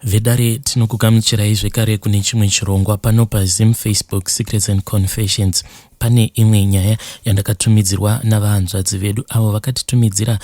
Vedare, tinokugamuchirai zvekare kune chimwe chirongwa pano paZim Facebook Secrets and Confessions. Pane imwe nyaya yandakatumidzirwa navahanzvadzi vedu avo vakatitumidzira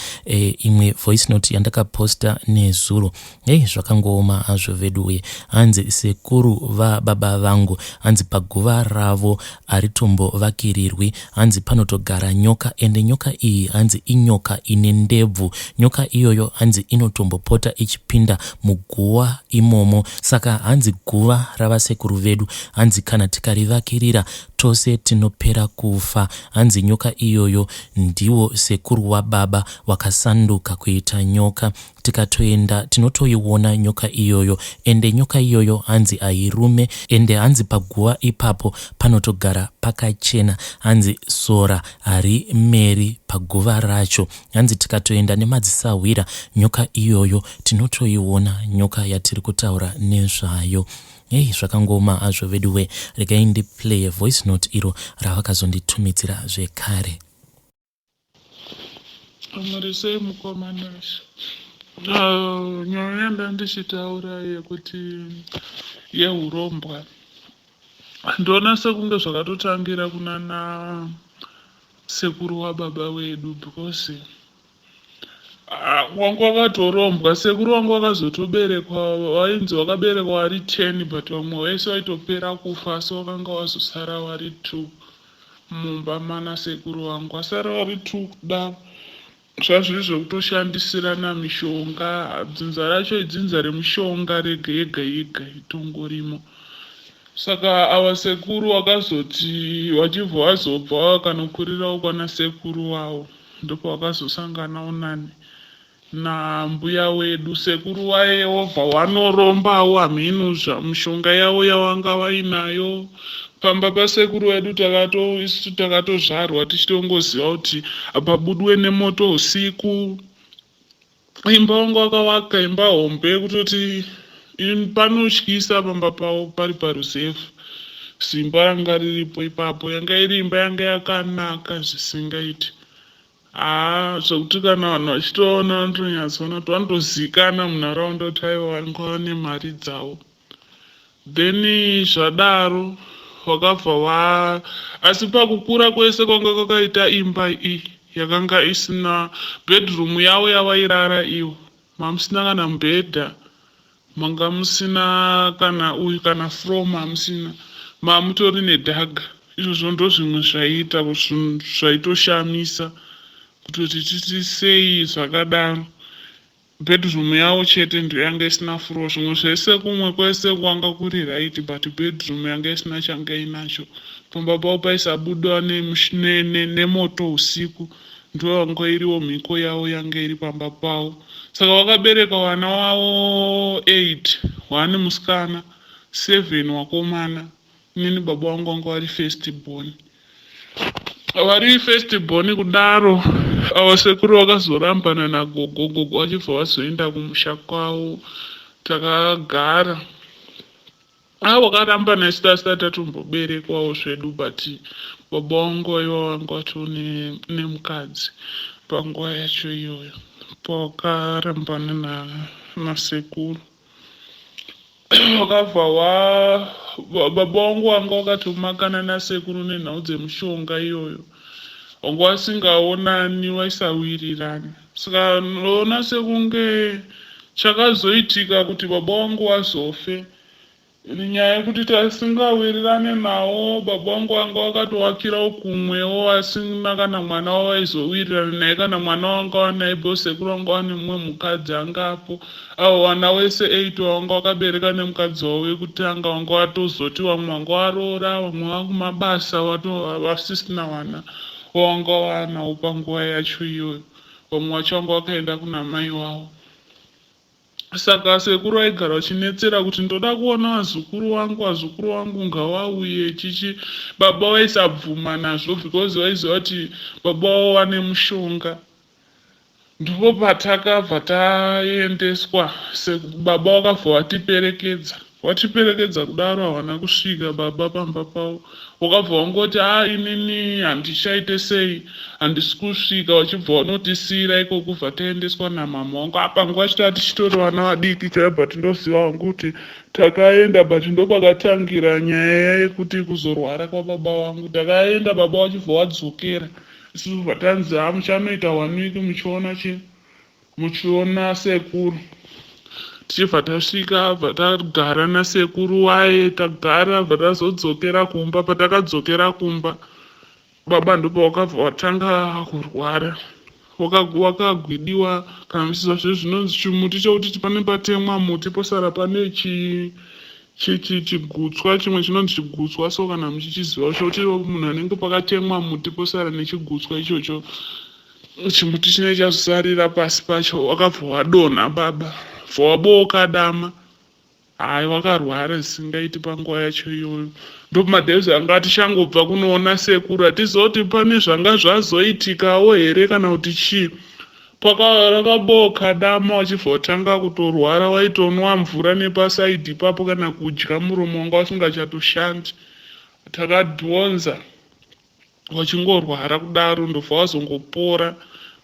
imwe voice note yandakaposta nezuro. Hei, zvakangooma hazvo veduwe. Hanzi sekuru vababa vangu, hanzi paguva ravo haritombovakirirwi, hanzi panotogara nyoka, ende nyoka iyi hanzi inyoka ine ndebvu. Nyoka iyoyo hanzi inotombopota ichipinda muguva imomo. Saka hanzi guva ravasekuru vedu, hanzi kana tikarivakirira tose tinopera kufa. Hanzi nyoka iyoyo ndiwo sekuru wababa wakasanduka kuita nyoka. Tikatoenda tinotoiona nyoka iyoyo, ende nyoka iyoyo hanzi hairume, ende hanzi paguva ipapo panotogara pakachena. Hanzi sora harimeri paguva racho. Hanzi tikatoenda nemadzisahwira nyoka iyoyo tinotoiona, nyoka yatiri kutaura nezvayo. Hei, zvakangooma hazvo veduwe. Regai ndiplaye voice note iro ravakazonditumidzira zvekare. Muri sei, mukoma Nashe? Nyaya yanda ndichitaura yekuti yeurombwa, ndoona sekunge zvakatotangira kunana sekuru wababa wedu, because wangu wakatorombwa. Sekuru wangu wakazotoberekwa, wainzi wakaberekwa wari 10, but vamwe vese vaitopera kufa, asi wakanga wazosara wari two mumba mana sekuru vangu. Wasara wari two kudaro, zvazviri zvekutoshandisirana mishonga. Dzinza racho idzinza remishonga rega yega yega itongorimo. Saka ava sekuru wakazoti vachibva vazobva vakanokurirawo kwana sekuru wavo, ndopavakazosanganawo nani nambuya wedu. Sekuru waye wobva wanorombawo, hamhinu mishonga yavo yavanga vainayo. Pamba pasekuru wedu takato isu takatozvarwa tichitongoziva kuti hapabudiwe nemoto usiku. Imba wanga wakavaka imba hombe yekutoti panotyisa pamba pavo pari paruzevha. Simba ranga riripo ipapo, yanga iri imba yanga yakanaka zvisingaiti. Haa, zvekuti kana vanhu vachitoona vanotonyatsoona kuti vanotozikana munharaunda kuti aiwa, vanenge vane mari dzavo. Then zvadaro wakabva wa asi pakukura kwese kwanga kwakaita imba iyi, yakanga isina bedroom yavo yavairara ivo, mamusina kana mubhedha, manga musina kana uyu, kana floor mamusina, mamutori nedhaga. Izvozvo ndo zvimwe zvaiita zvaitoshamisa kutoti titi sei zvakadaro. Bedroom yavo chete ndo yanga isina floor. Zvimwe zvese kumwe kwese kwanga kuri right, but bedroom yanga isina changa inacho. Pamba pavo paisabudwa nemoto usiku. Ndo yanga iriwo mhiko yavo yanga iri pamba pavo. Saka vakabereka vana vavo 8, one musikana, 7 vakomana. Inini baba vangu vanga vari first born. Vari first born kudaro, ava sekuru vakazorambana nagogo. Gogo vachibva vazoenda kumusha kwavo. Takagara a wakarambana isu tasati tatomboberekwawo zvedu, but baba vangu vaiva vanga vato nemukadzi panguva yacho iyoyo pawakarambana nasekuru. Wakabva wa baba vangu vanga wakatomakana nasekuru nenhau dzemushonga iyoyo, wanga vasingaonani, vaisawirirana. Saka ndoona sekunge chakazoitika kuti baba vangu vazofe nyaya yekuti tasingawirirane nawo. Baba vangu vanga vakatowakirawo kumwewo, vasina kana mwana wavaizowirirana naye, kana mwana wanga wanaye, because sekuru vanga vane mumwe mukadzi angapo. Avo vana wese 8 wavanga vakabereka nemukadzi wavo wekutanga, vanga vatozoti vamwe vanga varoora, vamwe vakumabasa, vasisina vana wavanga vanawo panguva yacho iyoyo. Vamwe vacho vanga vakaenda kuna mai vavo. Saka sekuru vaigara vachinetsera kuti ndoda kuona vazukuru vangu, vazukuru vangu ngavauye chichi. Baba vaisabvuma nazvo because vaiziva kuti baba vavo vane mushonga. Ndipo patakabva taendeswa, baba vakabva vatiperekedza. Watiperekedza kudaro hawana kusvika baba pamba pavo. Wakabva wangoti haa inini handichaite sei handisi kusvika wachibva wanotisiira ikoko kubva taendeswa namama wangu. Apa nguva yacho tanga tichitori vana vadiki chaivo but ndoziva hangu kuti takaenda but ndopakatangira nyaya yekuti kuzorwara kwababa vangu. Takaenda baba vachibva wadzokera isusu bva tanzi haa muchanoita one week muchiona chii Muchiona sekuru tichibva tasvika bva tagara nasekuru waye tagara bva tazodzokera kumba patakadzokera kumba baba ndopawakabva watanga kurwara wakagwidiwa kana muchiziva zve zvinonzi chimuti chekuti pane patemwa muti posara pane chi chigutswa chimwe chinonzi chigutswa so kana muchichiziva chokuti munhu anenge pakatemwa muti posara nechigutswa ichocho Chimuti chinenge chazosarira pasi pacho wakabva wadonha baba bva wabooka dama hayi wakarwara zvisingaiti panguva yacho iyoyo ndomadhezi anga tichangobva kunoona sekuru hatiziva kuti pane zvanga zvazoitikawo here kana kuti chii rakabooka dama wachibva watanga kutorwara waitonwa mvura nepasaidhi ipapo kana kudya muromo wanga usingachatoshandi takadhonza Wachingorwara kudaro ndobva wazongopora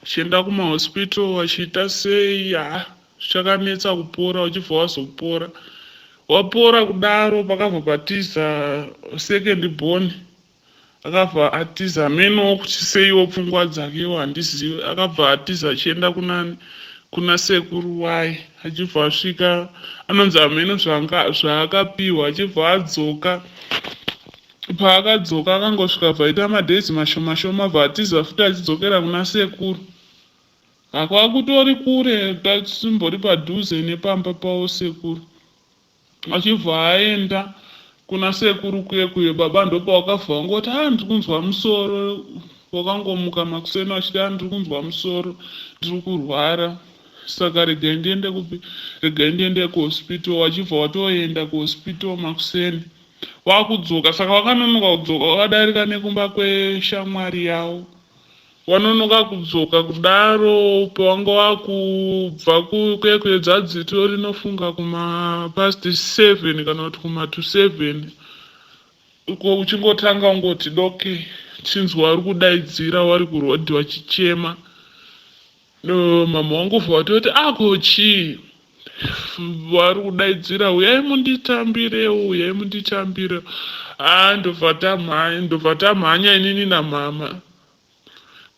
uchienda kumahospital wachiita sei haa zvichakanetsa kupora uchibva wazopora wapora kudaro pakabva patiza second born akabva atiza hamenowo kuti seiwo pfungwa dzakewo handizive akabva atiza achienda kunani kuna sekuru waye achibva asvika anonzi hameno zvaakapiwa achibva adzoka Paakadzoka akangosvika bva aita madays mashoma shoma bva atiza futi achidzokera kuna sekuru. Hakwakutori kure tasimbori padhuze nepamba pavo sekuru. Achibva aenda kuna sekuru kuye kuye baba ndopawakabva wangoti ah ndiri kunzwa musoro wakangomuka makuseni vachiti ah ndiri kunzwa musoro ndiri kurwara saka regai ndiende kupi regai ndiende kuhospital wachibva watoenda kuhospital makuseni Wakudzoka saka wakanonoka kudzoka wakadarika nekumba kweshamwari yawo wanonoka kudzoka kudaro pawanga wakubva kuye kuedza dzito rinofunga kuma past 7 kana kuti kuma to 7 uko uchingotanga ungoti doke chinzwa wari kudaidzira wari kurodhi wachichema No, mama wangu vatoti ako chii vari kudaidzira huyai munditambirewo huyai munditambire haa ndobva tamhanya ndobva tamhanya inini namama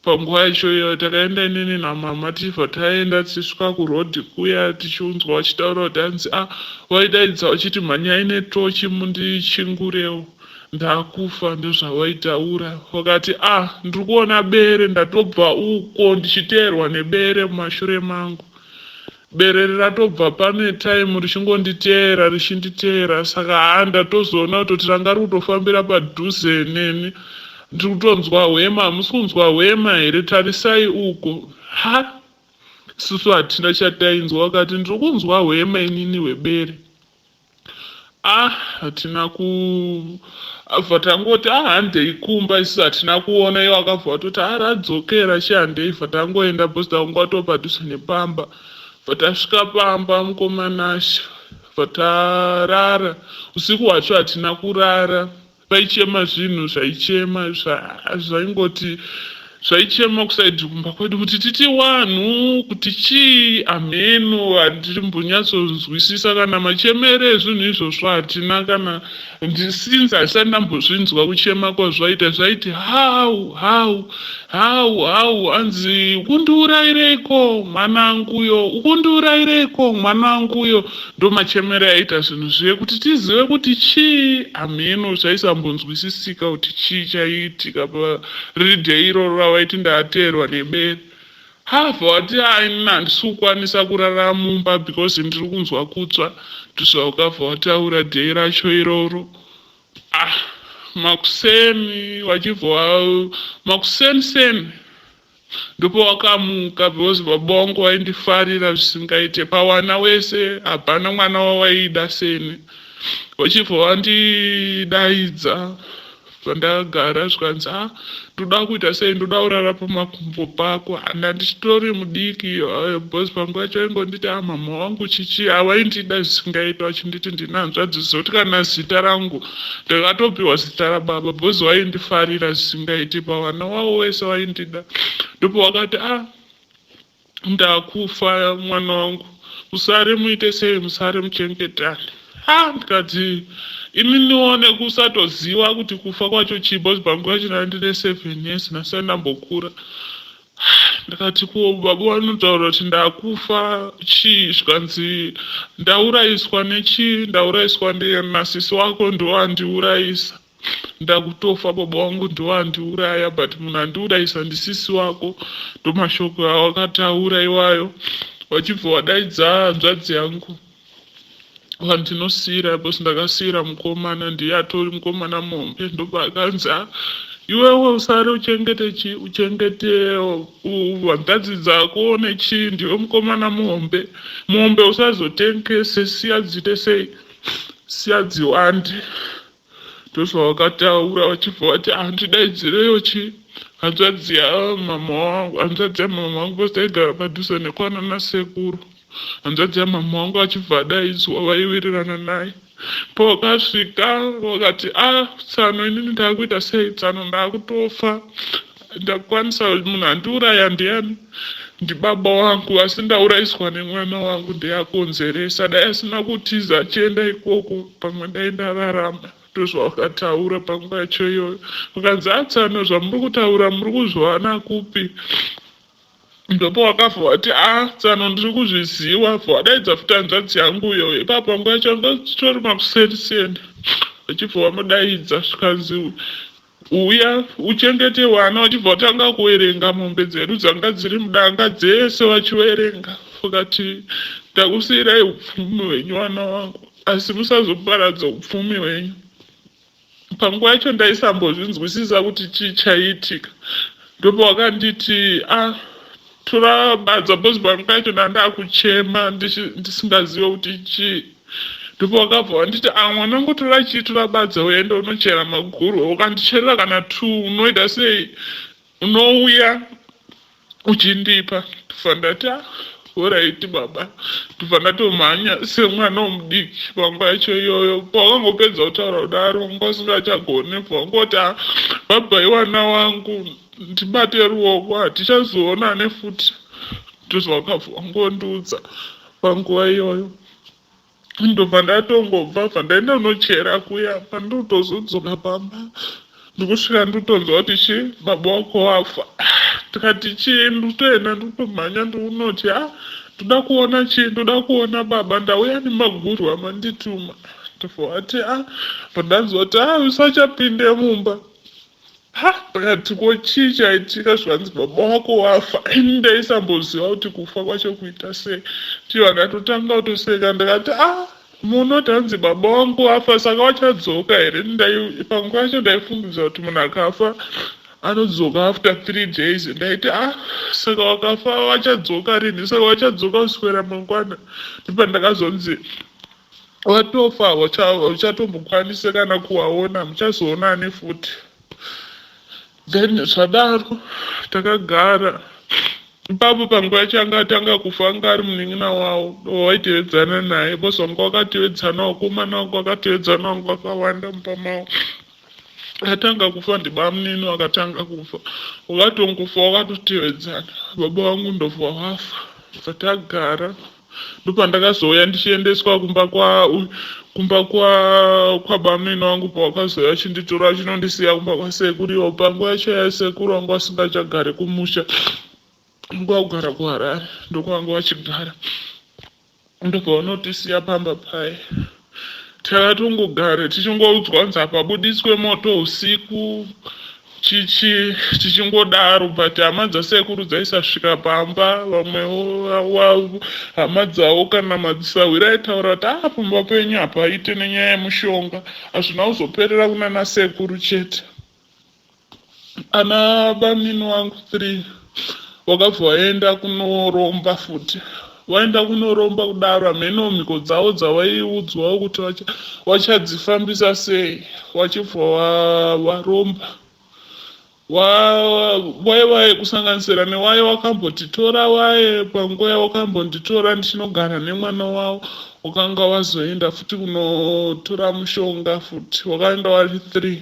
panguva yacho iyo takaenda inini namama tichibva taenda tichisvika kuroad kuya tichiunzwa vachitaura kuti hanzi a ah, vaidaidza vachiti mhanyai netochi mundichingurewo Ndakufa ndozvawaitaura wakati ah ndiri kuona bere ndatobva uko ndichiteerwa nebere mumashure mangu bere ratobva pane time richingonditeera richinditeera saka haa ndatozoona kutoti ranga riri kutofambira padhuze neni ndiri kutonzwa hwema hamusi kunzwa hwema here tarisai uko ha isusu hatina chatainzwa wakati ndiri kunzwa hwema inini hwebere Ah hatina ku abva tangoti ah handei kumba isu hatina kuona iwo akabva watoti ah radzokera chi handei bva tangoenda because tanga watoo padhuze nepamba bva tasvika pamba mukoma Nashy bva tarara usiku hwacho hatina kurara Vaichema zvinhu zvaichema zvaingoti zvaichema kusaidi kumba kwedu kuti titi wanhu kuti chii hameno handimbonyatsonzwisisa kana machemere ezvinhu izvozvo hatina kana since handisati ndambozvinzwa kuchema kwazvaita zvaiti how how how how hanzi ukundiuraireiko mwananguyo ukundiuraireiko mwananguyo Ndomachemere aiita zvinhu zviye kuti tizive kuti chii hameno zvaisambonzwisisika kuti chii chaiitika pariri day iroro ravaiti ndateerwa nebere. Habva wati haa inini handisi kukwanisa kurara mumba because ndiri kunzwa kutsva ndozvaukabva wataura day racho iroro. Ah makuseni wachibva makuseni seni Ndopawakamuka because baba wangu waindifarira zvisingaite pawana wese hapana mwana wawaida seni vachibva wandidaidza Zvandakagara zvikanzi a ndoda kuita sei ndoda kurara pamakumbo pako handa ndichitori mudiki eh, because panguva yacho vaingonditi a mama wangu chichi havaindida zvisingaita vachinditi ndine hanzvadzi zoti kana zita rangu ndakatopiwa zita rababa because vaindifarira zvisingaiti pavana wavo wese vaindida ndipo vakati a Ndakufa mwana wangu musare muite sei musare muchengetane ha ndikati ininiwo nekusatoziva kuti kufa kwacho chii because panguva yacho ndanga ndine 7 years ndasati ndambokura. Ndikati ko baba vanotaura kuti ndakufa chii zvikanzi ndaurayiswa nechii ndaurayiswa nasisi wako ndowandiurayisa. Ndakutofa baba wangu ndiwo andiuraya but munhu andiurayisa ndisisi wako ndomashoko awakataura iwayo wachibva wadaidza hanzvadzi yangu wandinosiyira because ndakasiyira mukomana ndiye atori mukomana muhombe ndopaakanzi ah, iwewe usare uchengete chi uchengete hanzvadzi dzako nechii ndiwe mukomana muhombe muhombe usazotengese siya dziite sei siya dziwande Ndozvavakataura vachibva vati handidaidzireyo chi hanzvadzi yamama wangu hanzvadzi yamama wangu because taigara padhuze nekwana nasekuru hanzvadzi yamama wangu achibva adaidzwa vaiwirirana naye pawakasvika vakati a ah, tsano inini ndakuita sei tsano ndakutofa ndakwanisa munhu andiuraya ndiani ndibaba wangu asi ndaurayiswa nemwana wangu ndiakonzeresa dai asina kutiza achienda ikoko pamwe dai ndararama ndozvavakataura panguva yacho iyoyo vakanzi atsano zvamuri kutaura muri kuzviwana kupi ndopo wakabva wati a ah, tsano ndiri kuzviziva bva wadaidza futi hanzvadzi yangu iyoyo ipapo panguva yacho anga titori makuseniseni vachibva vamudaidza zvikanzi Uya uchengete vana vachibva vatanga kuverenga mombe dzedu dzanga dziri mudanga dzese vachiverenga vakati ndakusiirai upfumi hwenyu vana vangu asi musazoparadza upfumi hwenyu. Panguva yacho ndaisambozvinzwisisa kuti chii chaiitika ndopavakanditi ah Tora badza because panguva yacho ndandakuchema ndisingazive kuti chii ndipo wakabva wanditi ah mwanangu tora chii tora badza uende unochera maguru ukandicherera kana two unoita sei unouya uchindipa ndobva ndati ah horaiti baba ndobva ndatomhanya semwana womudiki panguva yacho iyoyo pawakangopedza kutaura kudaro wanga usingachagone bva wangoti ah baba iwana wangu Ndibate ruoko hatichazoonane futi ndozvawakabva wangondiudza panguva iyoyo ndobva ndatongobva bva ndaenda kunochera kuya pandotozodzoka pamba ndikusvika ndikutonzwa kuti chii baba wako wafa ndikati chii ndikutoenda ndikutomhanya ndikunoti a ndoda kuona chii ndoda kuona baba ndauya nemaguru amandituma ndobva vati a bva ndanzwa kuti a usachapinde mumba Ha ndakati ko chii chaitika zvanzi baba wako wafa ini ndaisamboziva kuti kufa kwacho kuita sei ndiyo ndatotanga kutoseka ndakati ah munoti hanzi baba wangu wafa saka wachadzoka here panguva yacho ndaifungidza kuti munhu akafa anodzoka after three days ndaiti ah saka wakafa wachadzoka rini saka wachadzoka kuswera mangwana ndopandakazonzi Watofa hauchatombokwanise kana kuwaona muchazoonani futi then zvadaro takagara ipapo panguva yacho anga atanga kufa anga ari munin'ina wawo waitevedzana naye bcause wanga wakatevedzana wakomana wanga wakatevedzana wanga wakawanda mumba mawo atanga kufa ndibamunini wakatanga kufa wakatongofa wakatotevedzana baba vangu ndobva wafa bva tagara ndopandakazouya ndichiendeswa kumba kwa kumba kwa kwabamunini wangu pawakazouya achinditora achinondisiya kumba kwasekuru iwo panguva yacho yasekuru wangu asingachagari kumusha nguva kugara kuharare ndokwanga vachigara ndobva vanotisiya pamba paye takatongogara tichingoudzwa kunzi hapabudiswe moto usiku chichi tichingodaro but hama dzasekuru dzaisasvika pamba vamwewo hama dzavo kana madzisahwira aitaura kuti a ah, pamba penyu hapaite nenyaya yemushonga hazvina kuzoperera kunana sekuru chete ana bamnini wangu three wakabva waenda kunoromba futi. Waenda kunoromba kudaro hameno mhiko dzavo dzawaiudzwawo kuti wachadzifambisa sei wachibva waromba. Waye waye kusanganisira newaye wakambotitora waye panguva yawakambonditora ndichinogara nemwana wavo wakanga wazoenda futi kunotora mushonga futi wakaenda wari 3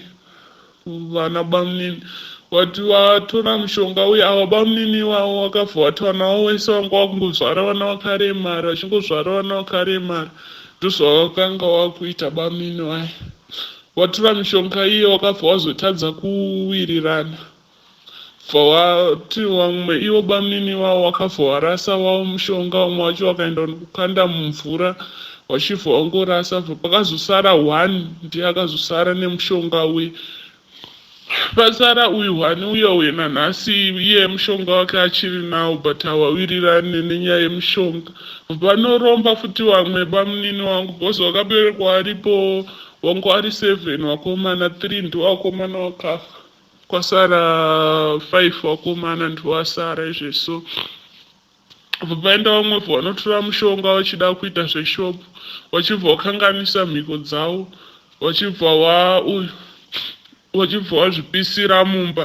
vana bamunini wati watora mushonga uye ava bamunini ivavo wakabva wati vana vavo wese vanga wakungozvara vana vakaremara vachingozvara vana vakaremara ndozvavakanga wakuita bamunini vaye Watora mishonga iye wakabva wazotadza kuwirirana bva wati wamwe ivo bamnini iwawo wakabva warasa wawo mushonga wamwe wacho wakaenda kukanda mumvura wachibva wangorasa bva pakazosara one ndiye akazosara nemushonga uye pasara uyu one uye uye nanhasi iye mushonga wake achiri nawo but hawawirirane nenyaya yemushonga vanoromba futi vamwe bamunini wangu because wakaberekwa aripo Wangu ari 7 wakomana 3 ndiwo wakomana wakafa kwasara 5 wakomana ndiwo asara izvezvi so paenda vamwe bva vanotora mushonga vachida kuita zveshop vachibva vakanganisa mhiko dzavo vachibva wa uyu vachibva vazvipisira mumba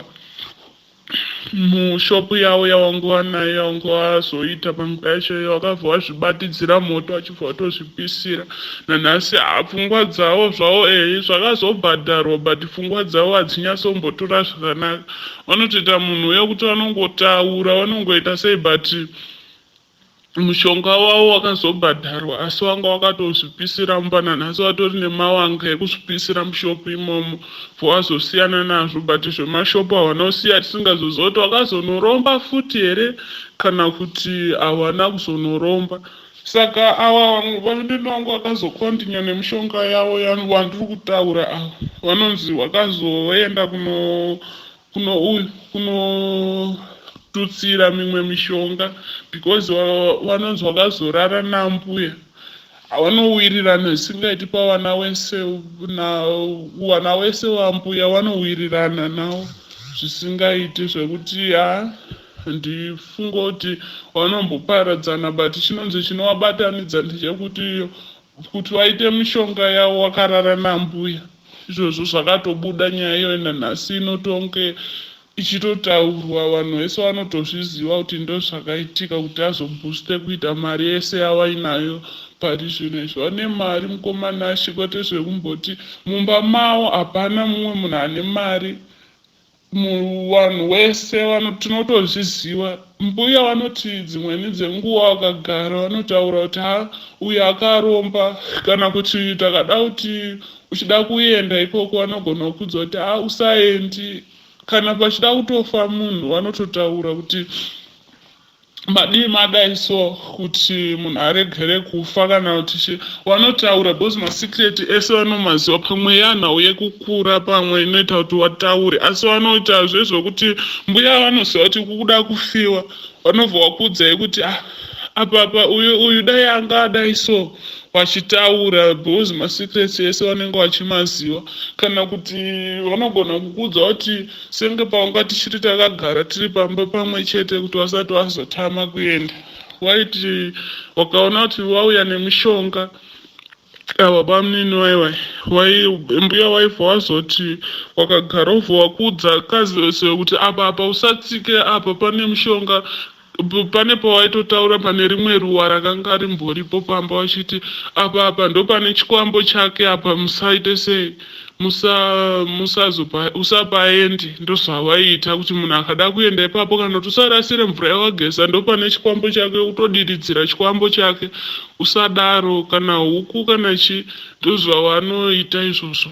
Mushop yavo yawanga wanayo yawanga wazoita panguva yacho iyo wakabva wazvibatidzira moto wachibva watozvipisira nanhasi haa pfungwa dzavo zvavo ehe zvakazobhadharwa but pfungwa dzavo hadzinyasombotora zvakanaka vanotoita munhu uya kuti vanongotaura vanongoita sei but Mushonga wavo wakazobhadharwa asi wanga wakatozvipisira mumba nanhasi vatori nemawanga ekuzvipisira mushop imomo bvowazosiyana nazvo but zvemashop hawana kusiya tisingazoziva kuti wakazonoromba futi here kana kuti hawana kuzonoromba saka awa vamwe vamunini vangu vakazokontinya nemishonga yavo wandiri kutaura awa vanonzi vakazoenda kuno kuno uyu kunotutsira mimwe mishonga because vanonzi vakazorara nambuya vanowirirana zvisingaiti pavana wese vana wese vambuya vanowirirana nawo zvisingaiti zvekuti ha ndifunga kuti vanomboparadzana but chinonzi chinovabatanidza ndechekuti kuti vaite mishonga yavo vakarara nambuya Izvozvo zvakatobuda nyaya iyoyo nanhasi inotonge ichitotaurwa vanhu vese vanotozviziva kuti ndozvakaitika kuti azobooste kuita mari yese yavainayo pari zvino izvi vane mari mukoma Nashe kwete zvekumboti mumba mavo hapana mumwe munhu ane mari Muvanhu wese tinotozviziva. Mbuya vanoti dzimweni dzenguva vakagara vanotaura kuti ha uyu akaromba kana kuti takada kuti uchida kuenda ikoko vanogona kukuudza kuti ha usaendi kana pachida kutofa munhu vanototaura kuti Madii madai so kuti munhu aregere kufa kana kuti chi wanotaura because masecret ese vanomaziva pamwe yanhau yekukura pamwe inoita kuti wataure asi vanoita zvezvokuti mbuya vanoziva kuti kukuda kufiwa vanobva wakuudzai kuti ah apa apa uyu uyu dai anga adai so vachitaura because masecrets ese vanenge vachimaziva kana kuti vanogona kukuudza kuti Senge pawanga tichiri takagara tiri pamba pamwe chete kuti vasati vazotama kuenda waiti wakaona kuti wauya nemishonga ava bamunini waiwai wai mbuya waibva wazoti wakagara ubva wakuudza kazi kuti apa apa usatsike apa pane mushonga Pane pawaitotaura pane rimwe ruwa rakanga rimboripo pamba wachiti apa apa ndopane chikwambo chake apa musaite sei musa musazopa usapaendi ndozvawaiita kuti munhu akada kuenda ipapo kana kuti usarasire mvura yawageza ndopane chikwambo chake utodiridzira chikwambo chake usadaro kana huku kana chi ndozvawanoita izvozvo.